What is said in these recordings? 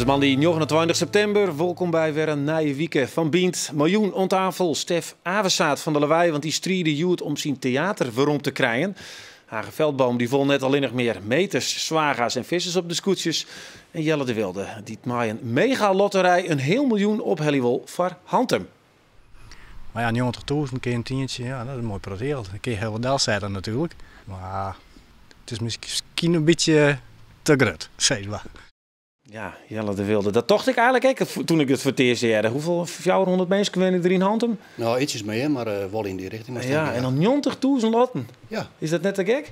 moandei 29 septimber. Wolkom by wer in nije wike fan Bynt. Miljoen oan tafel Stef Avezaat fan De Lawei, want dy stride hjoed om syn teater werom te krijen. Age Veldboom dy wol net allinnich mear meters, swaga's en vissers op de skûtsjes. En Jelle de Wilde, dy't mei in megalotterij in heal miljoen ophelje wol foar Hantum. Mar ja, 90.000 kear in tientsje, ja, dat is in moai protte jild. Dan kin je hiel wat delsette natuerlik. Mar it is miskien in bytsje te grut, sis mar. Ja, Jelle de Wilde, dat tocht ik eigenlik ek toen ik it foar it earst hearde. Hoefolle, 400 minsken wenje der yn Hantum? No, ietsjes mear, mar wol yn dy richting. Ja, en dan 90.000 lotten. Ja. Is dat net te gek?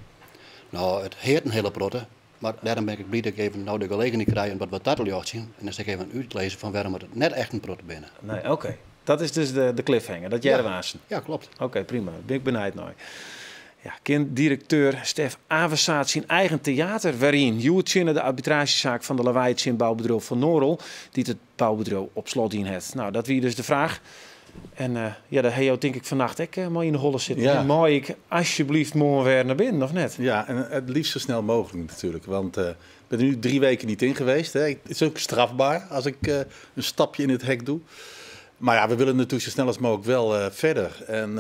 No, it heart in hiele protte. Mar dêrom bin ik bliid dat ik even no de gelegenheid krij om dat wat ta te ljochtsjen. En dan sil ik even útlizze fan wêrom it net echt in protte binne. Nee, oké. Dat is dus de cliffhanger, dat hearre we aansten. Ja, klopt. Oké, prima. Bin ik benijd nei. Ja, kin direkteur Stef Avezaat syn eigen teater wer yn? Hjoed tsjinne de arbitraazjesaak fan De Lawei tsjin boubedriuw Van Norel, dy't it boubedriuw op slot dien hat. No, dat wie dus de fraach. En ja, dêr ha jo tink ik fannacht ek mei yn de holle sitten. Ja. Mei ik alsjeblieft moarn wer nei binnen, of net? Ja, en het liefst zo snel mogelijk natuurlijk. Want ik ben er nu 3 weken niet in geweest. Hè. Het is ook strafbaar als ik een stapje in het hek doe. Maar ja, we willen natuurlijk zo snel als mogelijk wel verder. En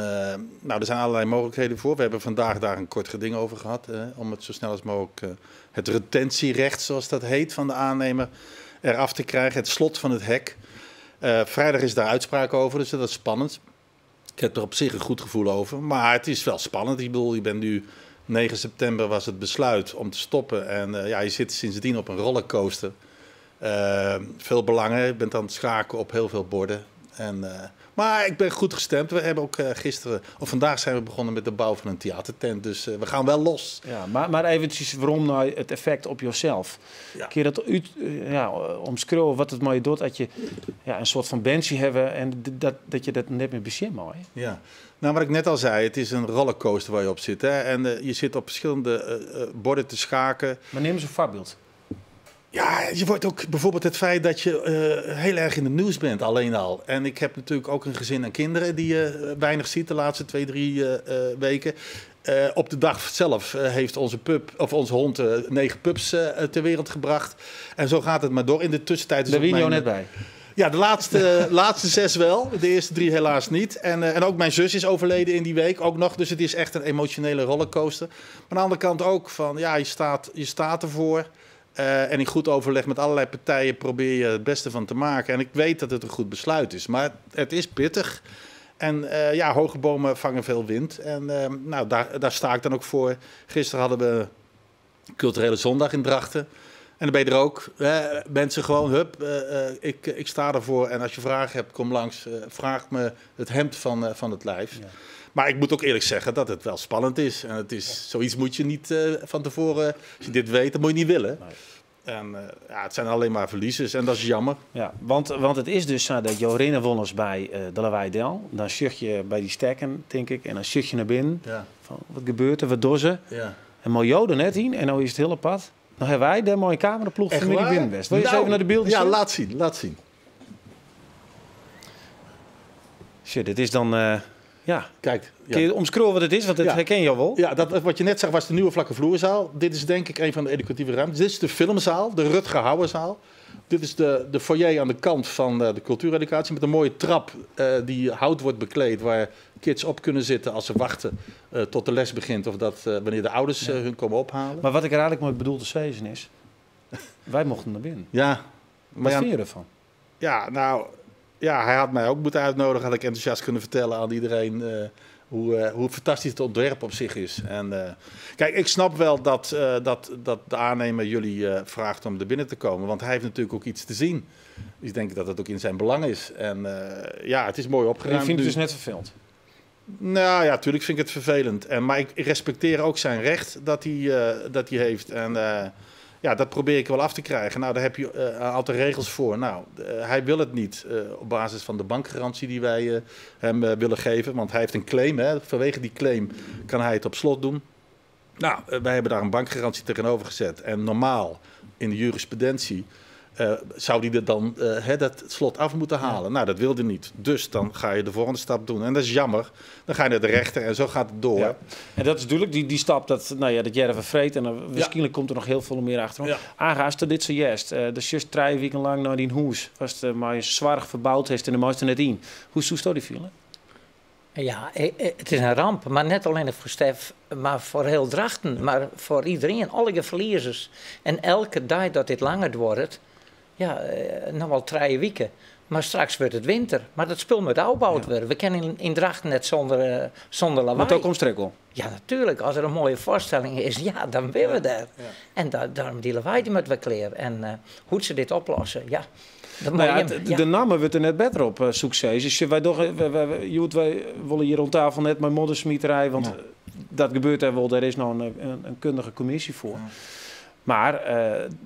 er zijn allerlei mogelijkheden voor. We hebben vandaag daar een kort geding over gehad. Hè, om het zo snel als mogelijk het retentierecht, zoals dat heet, van de aannemer eraf te krijgen. Het slot van het hek. Vrijdag is daar uitspraak over, dus dat is spannend. Ik heb er op zich een goed gevoel over, maar het is wel spannend. Ik bedoel, je bent nu 9 september was het besluit om te stoppen. En je zit sindsdien op een rollercoaster. Veel belangen, je bent aan het schaken op heel veel borden. Maar ik ben goed gestemd. We hebben ook gisteren, of vandaag zijn we begonnen met de bouw van een theatertent. Dus we gaan wel los. Ja, maar eventjes waarom nou het effect op jezelf? Ja. Kun je dat uit ja, omschrijven wat het met je doet dat je, ja, een soort van bandje hebben en dat je dat net meer bezin mag, hè? Ja, wat ik net al zei, het is een rollercoaster waar je op zit. Hè? En je zit op verschillende borden te schaken. Maar neem eens een voorbeeld. Ja, je wordt ook bijvoorbeeld het feit dat je heel erg in het nieuws bent, alleen al. En ik heb natuurlijk ook een gezin en kinderen die je weinig ziet de laatste 2, 3 weken. Op de dag zelf heeft onze pup, of onze hond 9 pups ter wereld gebracht. En zo gaat het maar door. In de tussentijd is Daar ook wien je mijn net bij. Ja, de laatste 6 wel. De eerste 3 helaas niet. En ook mijn zus is overleden in die week ook nog. Dus het is echt een emotionele rollercoaster. Maar aan de andere kant ook van, ja, je staat ervoor. En in goed overleg met allerlei partijen probeer je het beste van te maken. En ik weet dat het een goed besluit is, maar het is pittig. En hoge bomen vangen veel wind. En daar sta ik dan ook voor. Gisteren hadden we Culturele Zondag in Drachten. En dan ben je er ook. Hè, mensen gewoon, hup, ik sta ervoor. En als je vragen hebt, kom langs. Vraag me het hemd van het lijf. Maar ik moet ook eerlijk zeggen dat het wel spannend is. En het is, zoiets moet je niet van tevoren, als je dit weet, dat moet je niet willen. En het zijn alleen maar verliezers en dat is jammer. Ja, want het is dus zo dat Jorinne won ons bij de Lawei Del. Dan zucht je bij die stekken, denk ik, en dan zucht je naar binnen. Van, wat gebeurt er, wat doen ze? En Mojo er net in en nou is het hele pad. Nou hebben wij daar mooie cameraploeg Echt vanmiddag waar? binnen best. Wil je eens even naar de beelden zien? Laat zien, laat zien. Shit, dit is dan... ja. Kijk, ja. Kun je omschrijven wat het is? Want dat herken je al wel. Ja, wat je net zag was de nieuwe vlakke vloerzaal. Dit is denk ik een van de educatieve ruimtes. Dit is de filmzaal, de Rutger Hauerzaal. Dit is de foyer aan de kant van de cultuureducatie. Met een mooie trap die hout wordt bekleed. Waar kids op kunnen zitten als ze wachten tot de les begint. Of dat wanneer de ouders, hun komen ophalen. Maar wat ik er eigenlijk mee bedoel te zeggen is... wij mochten naar binnen. Ja, maar Wat ja, vind je ervan? Ja, nou... Ja, hij had mij ook moeten uitnodigen. Had ik enthousiast kunnen vertellen aan iedereen hoe fantastisch het ontwerp op zich is. En ik snap wel dat de aannemer jullie vraagt om er binnen te komen. Want hij heeft natuurlijk ook iets te zien. Dus ik denk dat het ook in zijn belang is. En het is mooi opgeruimd. Je vindt het nu. dus net vervelend? Nou ja, tuurlijk vind ik het vervelend. Maar ik respecteer ook zijn recht dat hij heeft. En dat probeer ik wel af te krijgen. Daar heb je een aantal regels voor. Hij wil het niet op basis van de bankgarantie die wij hem willen geven. Want hij heeft een claim. Hè. Vanwege die claim kan hij het op slot doen. Wij hebben daar een bankgarantie tegenover gezet. En normaal in de jurisprudentie Zou die er dan hè, dat slot af moeten halen? Nou, dat wilde niet. Dus dan ga je de volgende stap doen. En dat is jammer. Dan ga je naar de rechter en zo gaat het door. Ja. En dat is natuurlijk die stap dat, nou ja, dat Jerve vreet. En dan waarschijnlijk komt er nog heel veel meer achterom. Ja. Als dit zojuist. De just 3 weken lang naar die hoes. Was het maar zwaar verbouwd heeft en de meeste net in. Hoe zoest die vielen? Ja, het is een ramp. Maar net alleen voor Stef, maar voor heel Drachten. Maar voor iedereen, alle verliezers. En elke dag dat dit langer wordt, ja, nog wel 3 weken. Maar straks wordt het winter. Maar dat spul moet opgebouwd worden. We kennen in Drachten net zonder lawaai. Maar dat komt straks al. Ja, natuurlijk. Als er een mooie voorstelling is, ja, dan willen we daar. Ja. En daarom die lawaai die moet we kleren. En hoe ze dit oplossen, ja. Dat nou ja, de namen wordt er net beter op, succes. Dus wij, toch, wij, wij, wij willen hier rond tafel net met moddersmieterij, want dat gebeurt er wel. Daar is nou een kundige commissie voor. Maar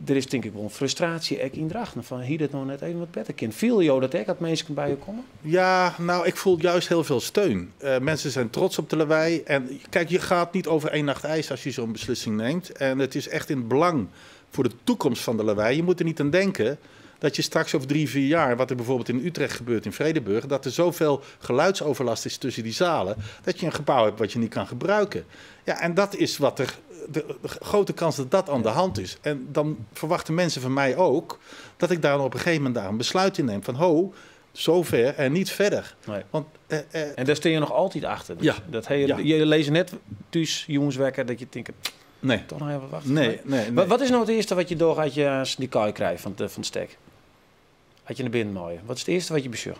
er is denk ik wel een frustratie ook in Drachten. Van hier dit nou net even wat beter kind. Viel jou dat ook dat mensen bij je komen? Ja, nou, ik voel juist heel veel steun. Mensen zijn trots op de Lawei. En kijk, je gaat niet over één nacht ijs als je zo'n beslissing neemt. En het is echt in het belang voor de toekomst van de Lawei. Je moet er niet aan denken dat je straks over 3, 4 jaar, wat er bijvoorbeeld in Utrecht gebeurt in Vredenburg, dat er zoveel geluidsoverlast is tussen die zalen, dat je een gebouw hebt wat je niet kan gebruiken. Ja, en dat is wat er, de grote kans dat dat aan de hand is. En dan verwachten mensen van mij ook dat ik daar op een gegeven moment daar een besluit in neem van ho, zover en niet verder. Nee. Want, en daar sta je nog altijd achter. Dus Ja. Dat hey, je leest net thuis jongens dat je denkt, nee. toch nog even wachten. Nee. Wat is nou het eerste wat je doorgaat je als die kaai krijgt van het stek? Had je naar binnen mooien. Wat is het eerste wat je bezocht?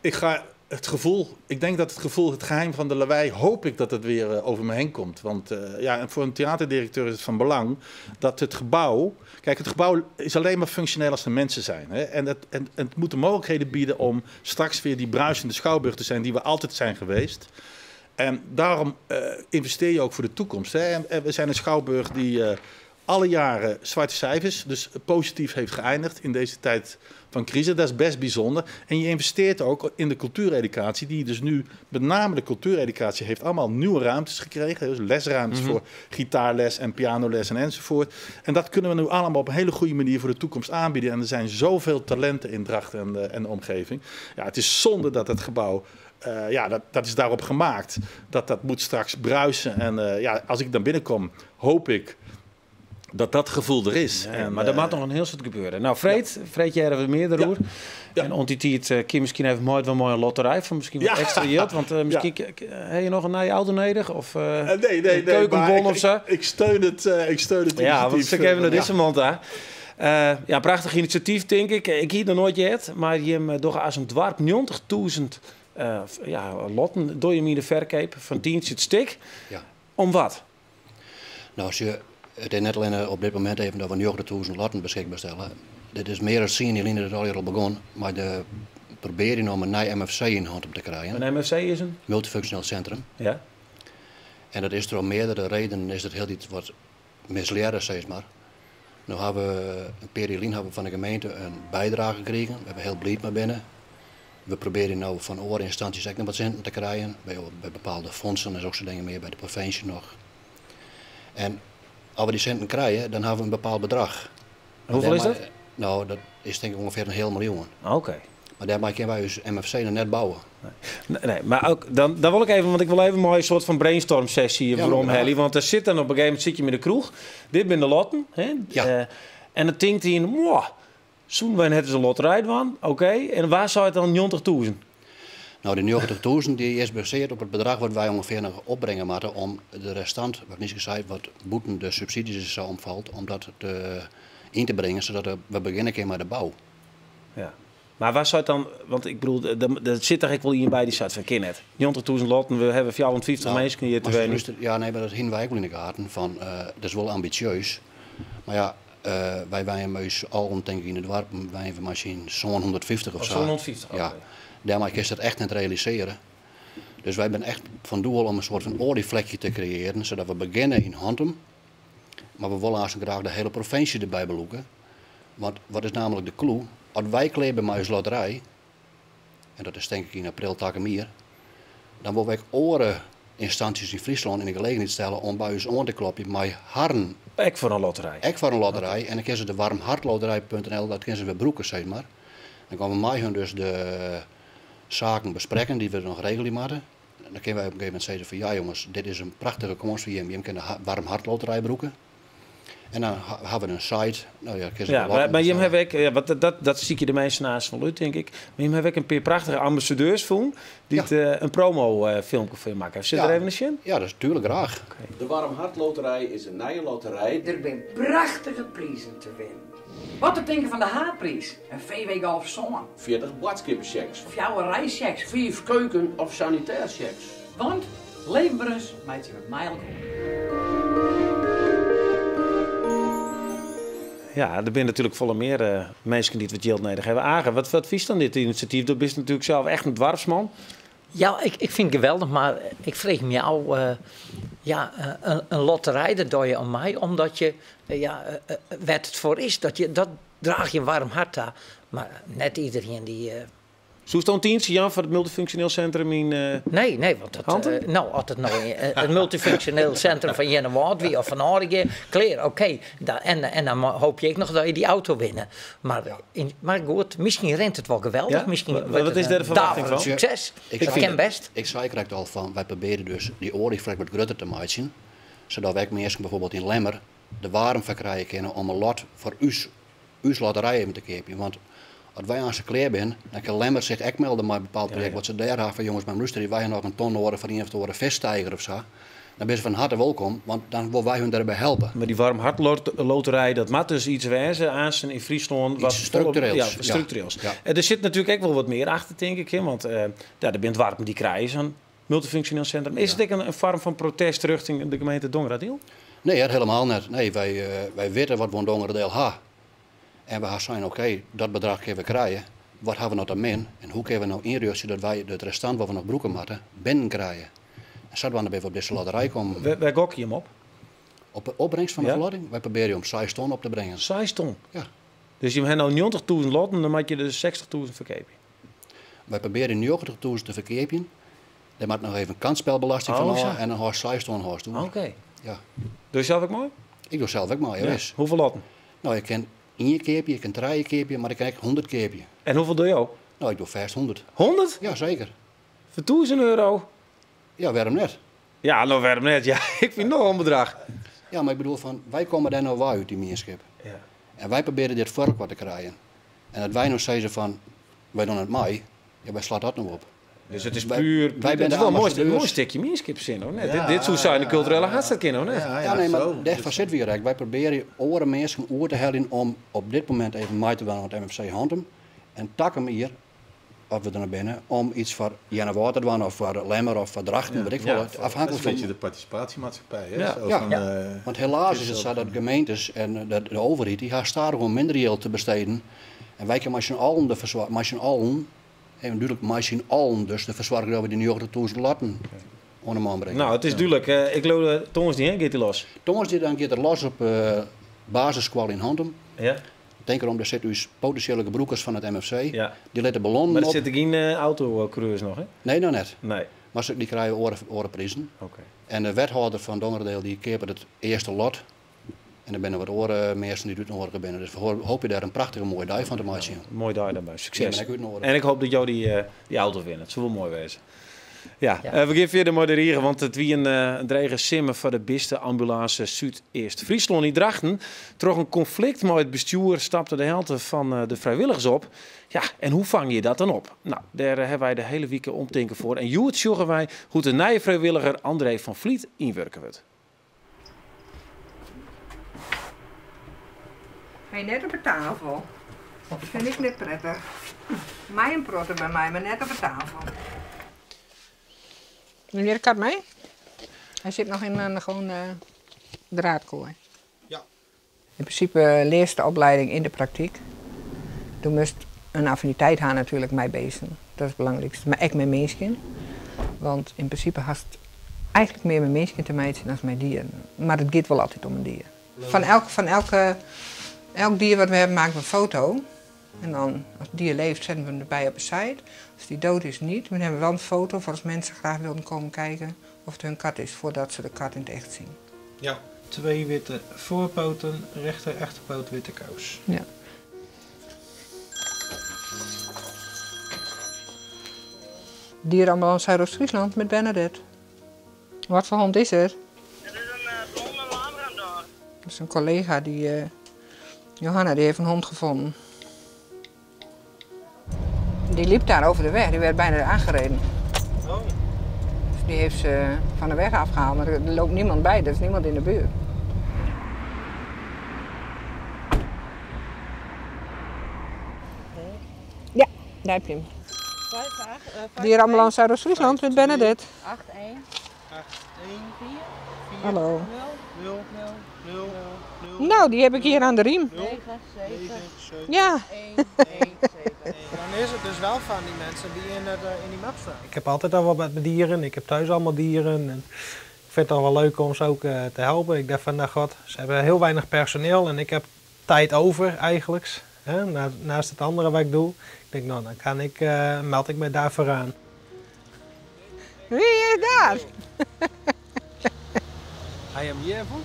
Ik ga het gevoel, ik denk dat het gevoel, het geheim van de Lawei, hoop ik dat het weer over me heen komt. Want ja, en voor een theaterdirecteur is het van belang dat het gebouw. Kijk, het gebouw is alleen maar functioneel als er mensen zijn. Hè? En het moet de mogelijkheden bieden om straks weer die bruisende schouwburg te zijn die we altijd zijn geweest. En daarom investeer je ook voor de toekomst. Hè? En we zijn een schouwburg die alle jaren zwarte cijfers, dus positief heeft geëindigd in deze tijd van crisis. Dat is best bijzonder. En je investeert ook in de cultuureducatie, die dus nu, met name de cultuureducatie, heeft allemaal nieuwe ruimtes gekregen. Dus lesruimtes voor gitaarles en pianoles en enzovoort. En dat kunnen we nu allemaal op een hele goede manier voor de toekomst aanbieden. En er zijn zoveel talenten in Drachten en de omgeving. Ja, het is zonde dat het gebouw ja, dat is daarop gemaakt. Dat moet straks bruisen. En ja, als ik dan binnenkom, hoop ik dat dat gevoel er is. Nee, en, maar er moet nog een heel soort gebeuren. Nou, Freed, ja. Freed, jij hebben meer erover. Ja. En ont die tijd, kun misschien even mooi wel mooi een loterij van misschien wat extra geld. Want misschien heb je nog een nieuwe auto nodig? Of nee, nee, een keukenbon of zo? Ik steun het Ja, want ik even naar deze mond daar. Ja, prachtig initiatief, denk ik. Ik hier nog nooit jet, maar je hebt toch als een dwarp 90.000 ja, lotten door je de verkoop van 10 het stik. Ja. Om wat? Nou, als je, het is net alleen op dit moment even dat we 90.000 lotten beschikbaar stellen. Dit is meer dan 10 jaar dat al al begon, maar de proberen om een nieuw MFC in hand te krijgen. Een MFC is een? Multifunctioneel centrum. Ja. En dat is er om meerdere redenen is dat heel iets wat misleren, zeg maar. Nu hebben we een periode hebben we van de gemeente een bijdrage gekregen. We hebben heel blij mee binnen. We proberen nu van andere instanties ook nog wat centen te krijgen. Bij bepaalde fondsen en zulke dingen meer, bij de provincie nog. En als we die centen krijgen, dan hebben we een bepaald bedrag. En hoeveel is dat? Nou, dat is denk ik ongeveer een heel miljoen. Oké. Maar daarmee kunnen wij dus MFC nog net bouwen. Nee, nee, maar ook, dan wil ik even, want ik wil even een mooie soort van brainstorm sessie Ja, waarom maar Helly. Want er zit dan op een gegeven moment zit je met de kroeg. Dit zijn de lotten. Hè? Ja. En dan denkt hij, wow, zoen wij net eens een loterij van. Oké, en waar zou het dan 90.000? Nou, die 90.000 die is gebaseerd op het bedrag wat wij ongeveer nog opbrengen moeten om de restant, wat niet gezegd, wat boeten de subsidies zo omvalt, om dat in te brengen, zodat we beginnen kunnen met de bouw. Ja. Maar waar zou het dan, want ik bedoel, er zit eigenlijk wel iemand bij die staat van net. 90.000 lotten, we hebben 54 Nou, mensen hier te maar wenen. Ja, nee, maar dat zien wij ook wel in de gaten. Van, dat is wel ambitieus. Maar ja, wij wij met al denk ik in het dorp, wij hebben misschien zo'n 150 of Oh, zo. zo'n 150, Ja. oké. Daarmee kun je dat echt niet realiseren. Dus wij zijn echt van doel om een soort van olievlekje te creëren, zodat we beginnen in Hantum. Maar we willen eigenlijk graag de hele provincie erbij beloeken. Want wat is namelijk de clue? Als wij kleven bij onze loterij, en dat is denk ik in april takemier, dan willen wij oren ynstânsjes yn Fryslân yn de gelegenheid stelle om by ús oan te klopjen mei harren. Ek foar in lotterij. Ek foar in lotterij. En dan kinne se de warmhartloterij.nl, dat kinne se wer brûke, sis mar. Dan komme we mei hun dus de saken besprekken dy't we noch regelje moatte. En dan kinne wy op in gegeven momint sizze fan ja jonges, dit is in prachtige kâns foar jim, jim kinne de Warm Hart-loterij brûke. En dan hawwe we in site, no ja, kinne se Ja, de lotten mar jim bestelle. hawwe ek, ja, want dat sykje de minsken aanst wol út, tink ik. Mar jim hawwe ek in pear prachtige ambassadeurs fûn dy't in promofilmke foar jim makke. Sille we der even nei sjen? Ja, dat is tuerlik graach. De Warm Hart Loterij is in nije loterij. Der binne prachtige prizen te winnen. Wat te tinken fan de haadpriis? In VW Golf sân. 40 boadskippesjeks. Fjouwer reissjeks. Fiif keuken of sanitêrsjeks. Want leefberens meitsje we mei elkoar. Ja, der binne natuerlik folle mear minsken dy't wat jild nedich hawwe. Age, wat fynst fan dit inisjatyf? Do bist natuerlik sels echt in doarpsman. Ja, ik fyn it geweldich, mar ik freegje my ôf, ja, in lotterij, dêr doch je oan mei, omdat je, ja, wêr't it foar is, dat je, dat draach je in waarm hart ta. Mar net iderien dy. Soest dan in tientsje jaan foar it multifunksjoneel sintrum yn Nee, nee, want dat, Hantum? No, as it no it multifunksjoneel sintrum fan Earnewâld wie of fan Aldegea, klear, oké. En dan hoopje ik noch dat je dy auto winne. Mar, yn, mar goed, miskien rint it wol geweldich, Ja? miskien Wat wurdt is it dêr de in ferwachting daverend fan? sukses. Ik Dat zei kin bêst. Ik sei krekt al fan, wy probearje dus dy oalje wat grutter te meitsjen, sadat wy ek minsken bijvoorbeeld yn Lemmer der waarm foar krije kinne om in lot foar ús lotterij even te keapjen. Want as wy aanst klear binne, dan kin Lemmer sich ek melde mei in bepaald projekt wat se dêr hawwe fan jonges, mar lústerje, wy hawwe noch in ton nedich foar ien of oare fisksteiger of sa. Dan binne se fan harte wolkom, want dan wolle wy hun dêrby helpe. Mar dy warmhartloterij, dat moat dus iets wêze aanst yn Fryslân. Iets Wat struktureels. Ja, struktureels. Ja. En der sit natuerlik ek wol wat mear achter, tink ik, hè, want ja, der binne doarpen dy't krije sa'n multifunksjoneel sintrum. Is it ek in foarm fan protest rjochting de gemeente Dongeradiel? Nee, hear, helemaal net. Nee, wy witte wat we oan Dongeradiel ha. En we ha sein, oké, dat bedrach kinne we krije. Wat ha we noch te min? En hoe kinne we no ynrjochtsje dat wy it restant wat we noch brûke moatte, binnen krije? En sadwaande binne we op dizze lotterij kommen. Wêr gokje jim op? Op de opbringst fan de ferlotting? Wy probearje om 6 ton op te bringen. 6 ton? Ja. Dus jim ha no 90.000 lotten, dan moatte je der 60.000 ferkeapje? Wy probearje 90.000 te ferkeapjen. Dêr moat noch even kansspelbelasting fan ôf en dan hâldst 6 ton hâldst oer. Oké. Ja. Dochst sels ek mei? Ik doch sels ek mei, ja, wis. Hoefolle lotten? No, ik kin ien keapje, ik kin trije keapje, mar ik kin ek 100 keapje. En hoefolle dogge jo? No, ik doch fêst 100. 100? Ja, seker. Foar 1000 euro? Ja, wêrom net? Ja, no wêrom net? Ja, ik fyn it nochal in bedrach. Ja, mar ik bedoel fan, wy komme dêr no wei út dy mienskip. En wy probearje dit foar elkoar te krijen. En dat wy no sizze fan, wy dogge net mei, ja, wêr slacht dat no op? Dus it is Wij puur, zijn het de is wol in ambassadeurs. moai stikje mienskipssin, of net? Dit soe sa yn de kulturele haadstêd kinne, of net? Ja, nee, mar dêrfoar sitte wy hjir ek. Wy probearje oare minsken oer te heljen om op dit momint even mei te dwaan oan it MFC Hantum. En takom jier, as we der noch binne, om iets foar Earnewâld te dwaan of foar Lemmer of foar Drachten, weet ik folle. Dat Afhankelijk is een fan beetje de participatiemaatschappij, hè? Ja. Zo Ja. van, Ja. Want helaas is it sa dat gemeentes en de overheid, dy ha stadichoan minder jild te besteden. En wy kinne mei syn allen de ferswar-, mei syn allen, even dúdlik, mei syn allen dus de fersoarging dat we dy 90.000 lotten oan de man bringe. No, it is dúdlik. Ik leau tongersdei, hè, giet dy los? Tongersdei dan giet er los op basisskoalle yn Hantum. Tink erom, dêr sitte ús potinsjele gebrûkers fan it MFC. Dy litte ballonnen Mar der op. sitte gjin autokoereurs noch, hè? Nee, noch net. Nee. Mar dy krije oare prizen. En de wethâlder fan Dongeradeel dy keapet it earste lot. En der binne wat oare minsken dy't útnoadige binne. Dus we hoopje dêr in prachtige moaie dei fan te meitsjen. Ja, moaie dei daarbij. Sukses. Ik ben ek útnoadige. En ik hoop dat jo dy auto winne. It soe wol moai wêze. Ja, we gean fierder mei de rige, want it wie in drege simmer foar de biste-ambulânse Súdeast-Fryslân yn Drachten. Troch in konflikt mei it bestjoer stapte de helte fan de frijwilligers op. Ja, en hoe fange je dat dan op? No, dêr hawwe wy de hiele wike omtinken foar. En hjoed sjogge wy hoe't de nije frijwilliger André van Vliet ynwurke wurdt. Hy net op de tafel. Dat fyn ik net prettich. Mei in protte by my, mar net op de tafel. Menear de kat mei? Hy sit noch yn in gewoan draadkoai. Ja. Yn prinsipe learst de oplieding yn de praktyk. Do moatst in affiniteit ha natuerlik mei bisten. Dat is it belangrykste. Mar ek mei minsken. Want yn prinsipe hast eigentlik mear mei minsken te meitsjen as mei dieren. Mar it giet wol altyd om in dier. Fan elk dier wat we hawwe, meitsje we in foto. En dan, als het dier leeft, zetten we hem erbij op de site. Als die dood is, niet. Maar dan hebben we wel een foto voor als mensen graag wilden komen kijken of het hun kat is, voordat ze de kat in het echt zien. Ja. Twee witte voorpoten, rechter achterpoot, witte kous. Ja. Dierenambulance Zuidoost-Friesland met Bernadette. Wat voor hond is het? Het is een blonde Labrador. Dat is een collega die, Johanna, die heeft een hond gevonden. Die liep daar over de weg, die werd bijna aangereden. Oh. Dus die heeft ze van de weg afgehaald, maar er loopt niemand bij, er is niemand in de buurt. Ja, daar heb je hem. Dierenambulance Zuidoost-Friesland met Bernadette. 8, 1, 8, 1, 4, 4, Hallo. 0, 0, 0, 0, Nou, die heb ik hier aan de riem. 9, 7, 9, 7, Ja. 1, 1, 7. Dan is het dus wel van die mensen die in die map staan. Ik heb altijd al wat met mijn dieren. Ik heb thuis allemaal dieren. En ik vind het al wel leuk om ze ook te helpen. Ik dacht van, nou god, ze hebben heel weinig personeel en ik heb tijd over eigenlijk. Hè, naast het andere wat ik doe. Ik denk, nou, dan meld ik me daarvoor aan. Wie is daar? Hij hem hier even?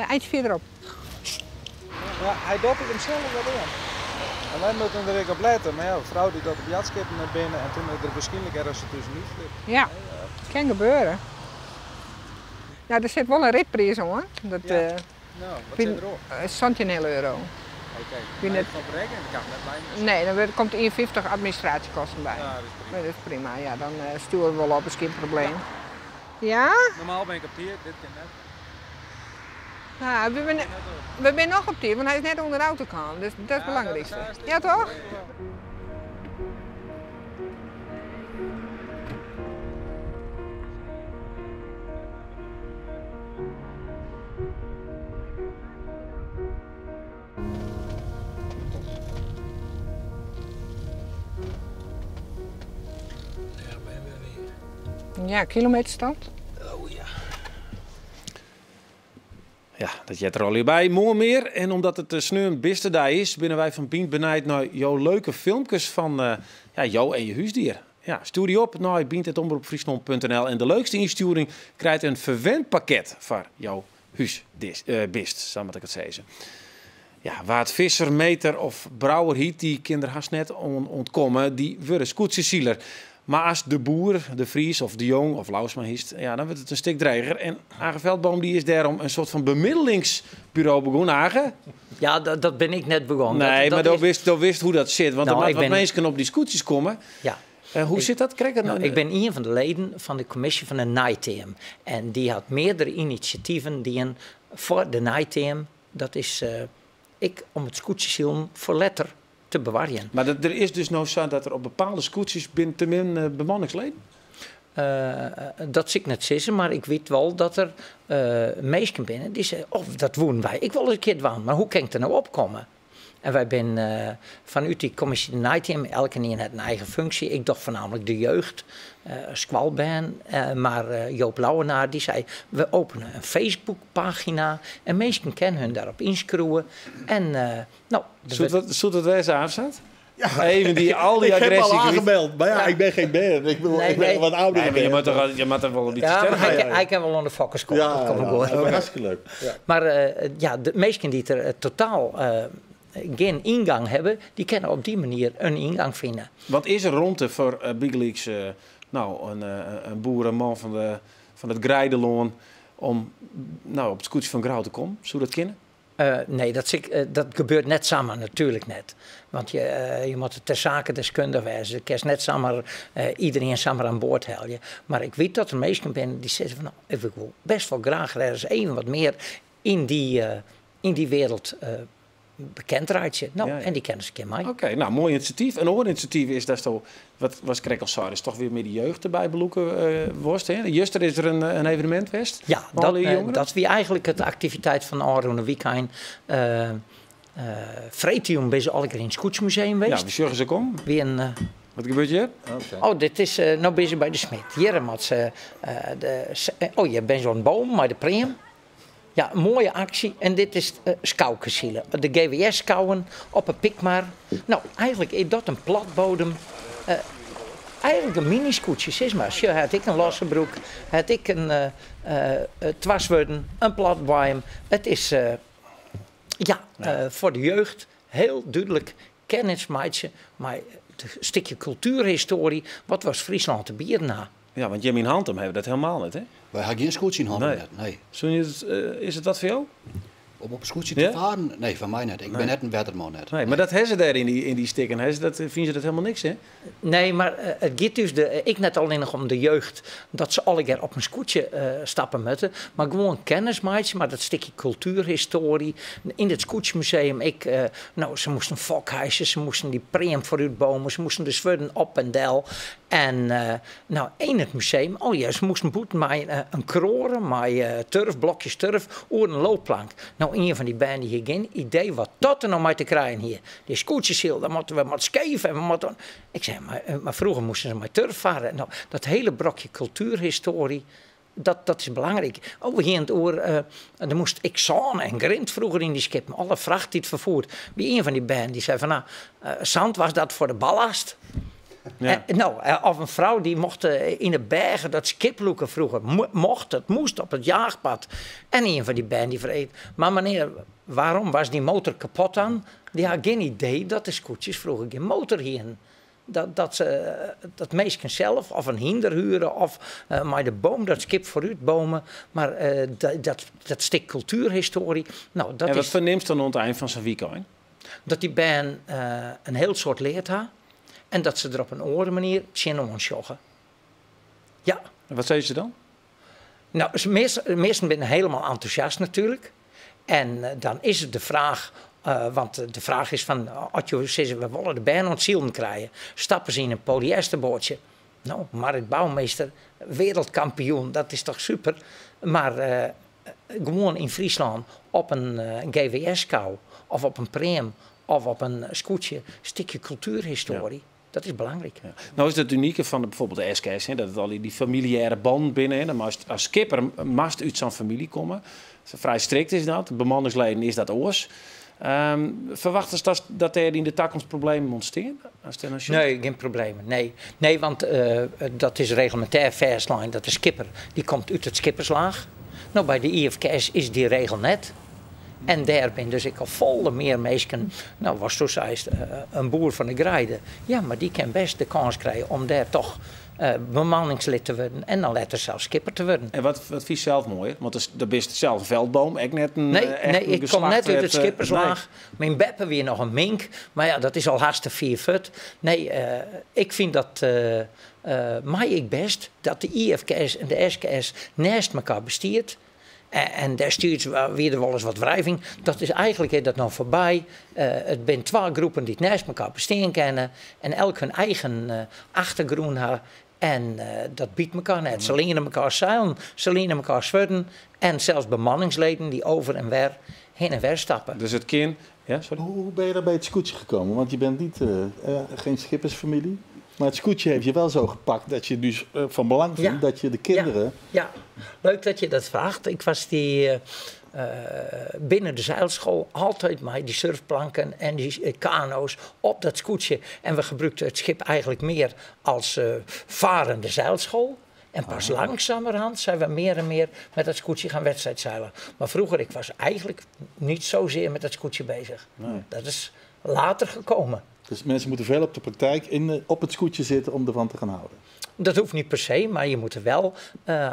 Eindje verderop. Ja, hij doet het hem zelf wel in. En wij moeten er ook op letten. Maar ja, de vrouw die dat op jatskippen naar binnen en toen er waarschijnlijk ergens ertussenuit glipt. Ja, kan gebeuren. Nou, er zit wel een ritprijs hoor. Dat, Ja. Nou, wat zit erop? €17 euro. Oké, Wie maar net- van Breggen kan net bij. Nee, dan komt 1,50 administratiekosten bij. Ja, dat is prima. Maar dat is prima, ja, dan sturen we wel op, is geen probleem. Ja? Normaal ben ik op tier, dit kan net. Ja, we zijn nog op tier, want hij is net onder de auto gekomen, dus dat is het belangrijkste. Ja, toch? Ja, ben we weer. Ja, kilometerstand. Oh ja. Ja, dat jet er al hier bij. Mooi meer. En omdat het de sneeuw bisterdij is, binnen wij van Bient benijd naar jouw leuke filmpjes van jou en je huisdier. Ja, stuur die op naar bient@omroepfriesland.nl en de leukste insturing krijgt een verwend pakket voor jouw huisbist, zal ik het zeggen. Ja, waar het visser, meter of brouwer hiet die kinderen haast net ontkomen, die worden scootjesieler. Maar als de boer, de Fries of de Jong of Lausma hiest, ja, dan wordt het een stuk dreiger. En Age Veldboom die is daarom een soort van bemiddelingsbureau begonnen, Age. Ja, dat ben ik net begonnen. Nee, dat maar is dat wist hoe dat zit. Want Nou, er ik wat ben mensen op die scootjes komen. Ja. Hoe zit dat? Krijg ik dat nou Ik ben een van de leden van de commissie van de Nijteam. En die had meerdere initiatieven die een voor de Nijteam, dat is ik om het scootjesielen voor letter te bewaren. Maar er is dus nou zo dat er op bepaalde scootjes binnen te min bemanningsleden? Dat zie ik net zitten, maar ik weet wel dat er meesten binnen die zeggen, oh, dat woon wij. Ik wil eens een keer dwaan, maar hoe kan ik er nou opkomen? En wij zijn vanuit die commissie de Nijteam, elke een heeft een eigen functie. Ik dacht voornamelijk de jeugd, squalband. Maar Joop Lauwenaar die zei, we openen een Facebookpagina en mensen kennen hun daarop inschroeven. En nou, de Zoet wet- dat wij ze afzet? Ja. Even die, al die Ik heb al agressie. aangemeld, maar ja, ik ben geen band. Ik bedoel, Nee, ik ben nee. wat ouder. Nee, maar je moet toch wel een beetje Ja, maar sterker zijn. hij kan wel onder de fokkers komen. Ja, dat komt ja, wel goed. dat is hartstikke leuk. Ja. Maar de meesten die er totaal geen ingang hebben, die kunnen op die manier een ingang vinden. Wat is er rond voor Big Leagues, nou, een boer, een man van het Grijdeloon, om op het scootje van Grauw te komen? Zou dat kennen? Nee, dat gebeurt net samen, natuurlijk net. Want je moet ter zake deskundig wezen. Je kan net samen iedereen samen aan boord halen. Maar ik weet dat er mensen zijn die zeggen van, nou, ik wil best wel graag ergens even wat meer in die wereld bekend raadje. En die kennen ze een keer mij. Oké, mooi initiatief. Een ander initiatief is dat zo, wat was Krekkelsar, is toch weer meer de jeugd erbij beloeken worst. Hè? Juster is er een evenement geweest. Ja, Voor alle jongeren? dat was eigenlijk de activiteit van Arone Weekend. Vretium ben ze al een keer in het Scootjesmuseum geweest. Ja, we zorgen ze kom. Wie een Wat gebeurt hier? Oké. Oh, dit is, nou ben ze bij de smid. Hier had ze de oh, je bent zo'n boom, maar de priem. Ja, moaie aksje. En dit is skoukesilen. De GWS-skouwen op 'e Pikmar. No, eigentlik is dat in platbodem. Eigentlik in mini-skûtsje, sis mar. Sjoch, hy hat ek in losse broek, hy hat ek in twa swurden, in platboaiem. It is, ja, foar de jeugd hiel dúdlik kennis meitsje mei it stikje kultuerhistoarje wat we as Fryslân te bieden ha. Ja, want jim yn Hantum hawwe dat helemaal net, hè? Wy ha gjin skûtsje yn Hantum net, nee. Soene je it, is it wat foar jo? Om op in skûtsje te faren? Nee, foar my net. Ik bin net in wetterman net. Nee, mar dat ha se dêr yn dy stikken. Ha se dat, fine se dat helemaal niks, hè? Nee, mar it giet ús der ek net allinnich om de jeugd dat se allegear op in skûtsje stappe moatte, mar gewoan kennis meitsje mei dat stikje kultuerhistoarje. Yn it skûtsjemuseum ek, no, se moasten fokhijse, se moasten dy pream foarút bome, se moasten de swurden op en del. En no, yn it museum, oh ja, se moasten bûten mei in kroare mei turf, blokjes turf, oer in loopplank. No, ien fan dy bern dy hie gjin idee wat dat der no mei te krijen hie. Dy skûtsjesyl, dan moatte we wat skeef en we moatte. Ik sei, mar froeger moasten se mei turf farre. No, dat hiele brokje kultuerhistoarje, dat, dat is belangryk. Oh, we hiene it oer, der moast ek sân en grint froeger yn dy skippen, alle fracht dy't ferfoerd. By ien fan dy bern dy sei fan, nou, zand was dat voor de ballast. Ja. No, of in frou dy mocht yn 'e bergen dat skip lûke froeger. Mocht, dat moast op it jaachpad. En ien fan dy bern dy frege, mar menear, waarom was die motor kapot dan? Dy ha gjin idee dat de skûtsjes froeger gjin motor hienen. Dat, dat, se, dat minsken sels of in hynder huren of mei de boom dat skip foarút bome. Mar dat, dat stik kultuerhistoarje, no, dat En wat is... fernimst dan oan it ein fan sa'n wykein? Dat dy bern in hiel soad leard ha en dat se der op in oare manier tsjinoan sjogge. Ja. En wat sizze se dan? No, de measten binne helemaal entûsjast natuerlik. En dan is it de fraach, want de fraach is fan, as jo sizze we wolle de bern oan it silen krije, stappe se yn in polyesterboatsje. No, Marit Bouwmeester, wereldkampioen, dat is toch super. Mar gewoan yn Fryslân op in GWS-skou of op in pream of op in skûtsje, stikje kultuerhistoarje. Dat is belangryk. Ja. No is it unike fan bijvoorbeeld de SKS, hè, dat it al dy familiêre bannen binne. Hè. Dan moatst as skipper moatst út sa'n famylje komme. Frij strikt is dat. Bemanningsleden is dat oars. Ferwachtest dat, dat dêr yn de takomst problemen ûntstean? Nee, gjin problemen. Nee, nee want dat is reglemintêr fêstlein dat de skipper dy komt út it skipperslaach. No, by de IFKS is dy regel net. En dêr binne dus ek al folle mear minsken, no, watsto seist, in boer fan de greide, ja, mar dy kin bêst de kâns krije om dêr toch bemanningslid te wurden en dan letter sels skipper te wurden. En wat fynst sels moaier? Want do bist sels in Veldboom, ek net in Nee, echt nee, in ik kom geslacht net út it wêr't, skipperslaach. Nee. Myn beppe wie noch in mink, mar ja, dat is al hast te fier fuort. Nee, ik fyn dat mei ik bêst dat de IFKS en de SKS nêst mekoar bestiet. En destiids wie der wolris wat wrijving. Dat is eigentlik is dat no foarby. It binne twa groepen dy't nêst mekoar bestean kinne en elk hun eigen achtergrûn ha. En dat byt mekoar net. Se liene mekoar seilen, se liene mekoar swurden en sels bemanningsleden dy't over en wer hinne en wer stappe. Dus it kin. Ja, sorry. Hoe ben je daar bij het skûtsje gekomen? Want je bent niet, geen schippersfamilie. Maar het skûtsje heeft je wel zo gepakt dat je dus van belang vindt dat je de kinderen... Ja, ja, leuk dat je dat vraagt. Ik was die, binnen de zeilschool altijd met die surfplanken en die kano's op dat skûtsje. En we gebruikten het schip eigenlijk meer als varende zeilschool. En pas langzamerhand zijn we meer en meer met dat skûtsje gaan wedstrijdzeilen. Maar vroeger, ik was eigenlijk niet zozeer met dat skûtsje bezig. Nee. Dat is later gekomen. Dus mensen moeten veel op de praktijk op het skûtsje zitten om ervan te gaan houden? Dat hoeft niet per se, maar je moet er wel,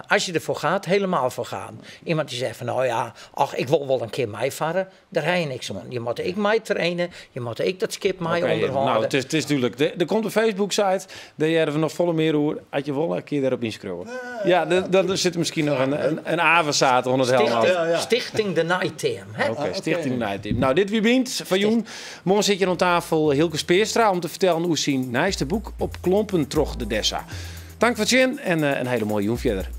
als je ervoor gaat, helemaal voor gaan. Iemand die zegt van, nou ja, ach, ik wil wel een keer meevaren, daar heb je niks aan. Je moet ik mij trainen, je moet ik dat schip mij Oké, onderhouden. Nou, het is duidelijk. Er komt een Facebook-site, daar hebben we nog volle meer over. Had je wel een keer daarop inschrijven. Ja, dan zit misschien nog een avezaad onder het helm. Stichting, Stichting de Night Team. Hè? Oké, Stichting de Night Team. Nou, dit wie bent van Joen. Morgen zit je aan tafel Hylke Speerstra om te vertellen hoe zijn nieuwste boek op klompen troch de Dessa. Dank voor het zien en een hele mooie joen verder.